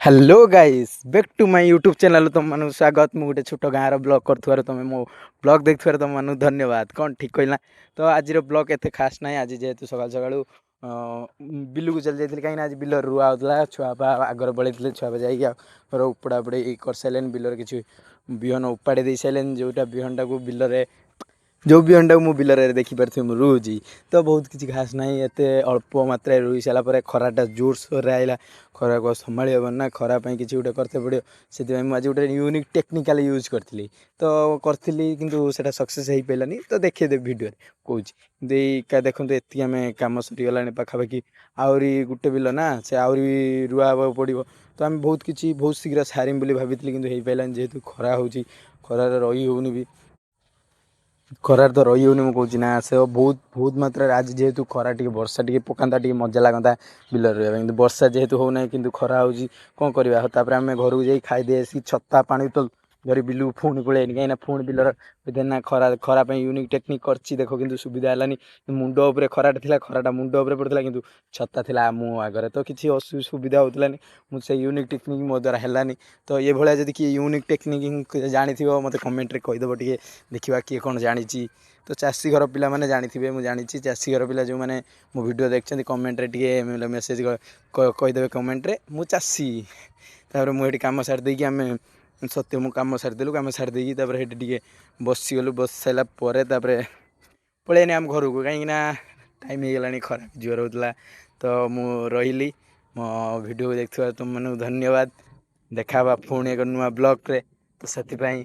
Hello guys, back to my YouTube channel। ତୁମମାନଙ୍କୁ ସ୍ୱାଗତ। ମୁଁ ଗୋଟେ ଛୋଟ ଗାଁର ବ୍ଲଗ୍ କରୁଥିବାରୁ, ତୁମେ ମୋ ବ୍ଲଗ୍ ଦେଖୁଥିବାରୁ ତୁମମାନଙ୍କୁ ଧନ୍ୟବାଦ। କ'ଣ ଠିକ୍ କହିଲା ତ? ଆଜିର ବ୍ଲଗ୍ ଏତେ ଖାସ୍ ନାହିଁ। ଆଜି ଯେହେତୁ ସକାଳୁ ସକାଳୁ ବିଲକୁ ଚାଲି ଯାଇଥିଲି, କାହିଁକିନା ଆଜି ବିଲରେ ରୁଆ ହେଉଥିଲା। ଛୁଆପା ଆଗରେ ପଳେଇଥିଲେ। ଛୁଆପା ଯାଇକି ଆଉ ଉପୁଡ଼ା ଉପୁଡ଼ି କରିସାରିଲେଣି। ବିଲରେ କିଛି ବିହନ ଉପାଡ଼ି ଦେଇ ସାରିଲେଣି, ଯେଉଁଟା ବିହନଟାକୁ ବିଲରେ, ଯେଉଁ ବିହନଟାକୁ ମୁଁ ବିଲରେ ଦେଖିପାରୁଥିବି ମୁଁ ରୁଉଛି। ତ ବହୁତ କିଛି ଖାସ୍ ନାହିଁ। ଏତେ ଅଳ୍ପ ମାତ୍ରାରେ ରୁଇ ସାରିଲା ପରେ ଖରାଟା ଜୋରସୋରରେ ଆଇଲା। ଖରାକୁ ଆଉ ସମ୍ଭାଳି ହେବନି ନା, ଖରା ପାଇଁ କିଛି ଗୋଟେ କରତେ ପଡ଼ିବ। ସେଥିପାଇଁ ମୁଁ ଆଜି ଗୋଟେ ୟୁନିକ୍ ଟେକ୍ନିକାଲ୍ ୟୁଜ୍ କରିଥିଲି ତ କରିଥିଲି, କିନ୍ତୁ ସେଇଟା ସକ୍ସେସ୍ ହେଇପାରିଲାନି। ତ ଦେଖେଇଦେବି ଭିଡ଼ିଓରେ କହୁଛି। କିନ୍ତୁ ଏଇ ଦେଖନ୍ତୁ, ଏତିକି ଆମେ କାମ ସରିଗଲାଣି ପାଖାପାଖି। ଆହୁରି ଗୋଟେ ବିଲ ନା, ସେ ଆହୁରି ରୁଆ ହେବାକୁ ପଡ଼ିବ। ତ ଆମେ ବହୁତ କିଛି ବହୁତ ଶୀଘ୍ର ସାରିମ ବୋଲି ଭାବିଥିଲି, କିନ୍ତୁ ହେଇପାରିଲାନି। ଯେହେତୁ ଖରା ହେଉଛି, ଖରାରେ ରହି ହେଉନି ବି, ଖରାରେ ତ ରହି ହେଉନି। ମୁଁ କହୁଛି ନା, ସେ ବହୁତ ବହୁତ ମାତ୍ରାରେ ଆଜି ଯେହେତୁ ଖରା ଟିକେ, ବର୍ଷା ଟିକେ ପକାନ୍ତା, ଟିକେ ମଜା ଲାଗନ୍ତା ବିଲରେ ରହିବା ପାଇଁ। କିନ୍ତୁ ବର୍ଷା ଯେହେତୁ ହେଉନାହିଁ, କିନ୍ତୁ ଖରା ହେଉଛି, କ'ଣ କରିବା? ତାପରେ ଆମେ ଘରକୁ ଯାଇ ଖାଇଦେଇ ଆସିକି ଛତା ପାଣି ତ ଧରି ବିଲକୁ ପୁଣି ପଳେଇନି, କାହିଁକିନା ପୁଣି ବିଲର ନା ଖରା ଖରା ପାଇଁ ୟୁନିକ୍ ଟେକ୍ନିକ୍ କରିଛି ଦେଖ, କିନ୍ତୁ ସୁବିଧା ହେଲାନି। ମୁଣ୍ଡ ଉପରେ ଖରାଟା ଥିଲା, ଖରାଟା ମୁଣ୍ଡ ଉପରେ ପଡ଼ିଥିଲା, କିନ୍ତୁ ଛତା ଥିଲା ମୋ ଆଗରେ, ତ କିଛି ସୁବିଧା ହେଉଥିଲାନି। ମୁଁ ସେଇ ୟୁନିକ୍ ଟେକ୍ନିକ୍ ମୋ ଦ୍ୱାରା ହେଲାନି। ତ ଏଭଳିଆ ଯଦି କିଏ ୟୁନିକ୍ ଟେକ୍ନିକ୍ ଜାଣିଥିବ, ମୋତେ କମେଣ୍ଟରେ କହିଦେବ। ଟିକେ ଦେଖିବା କିଏ କ'ଣ ଜାଣିଛି। ତ ଚାଷୀ ଘର ପିଲାମାନେ ଜାଣିଥିବେ, ମୁଁ ଜାଣିଛି। ଚାଷୀ ଘର ପିଲା ଯେଉଁମାନେ ମୋ ଭିଡ଼ିଓ ଦେଖିଛନ୍ତି, କମେଣ୍ଟରେ ଟିକେ ମେସେଜ୍ କହିଦେବେ କମେଣ୍ଟରେ, ମୁଁ ଚାଷୀ। ତାପରେ ମୁଁ ଏଠି କାମ ସାରି ଦେଇକି, ଆମେ ସତ୍ୟ ମୁଁ କାମ ସାରିଦେଲୁ। କାମ ସାରି ଦେଇକି ତାପରେ ସେଠି ଟିକେ ବସିଗଲୁ। ବସି ସାରିଲା ପରେ ତାପରେ ପଳେଇନି ଆମ ଘରକୁ, କାହିଁକିନା ଟାଇମ୍ ହେଇଗଲାଣି, ଖରା ଜୋର ହେଉଥିଲା। ତ ମୁଁ ରହିଲି। ମୋ ଭିଡ଼ିଓକୁ ଦେଖୁଥିବାରୁ ତୁମମାନଙ୍କୁ ଧନ୍ୟବାଦ। ଦେଖା ହେବା ପୁଣି ଏକ ନୂଆ ବ୍ଲଗ୍ରେ। ତ ସେଥିପାଇଁ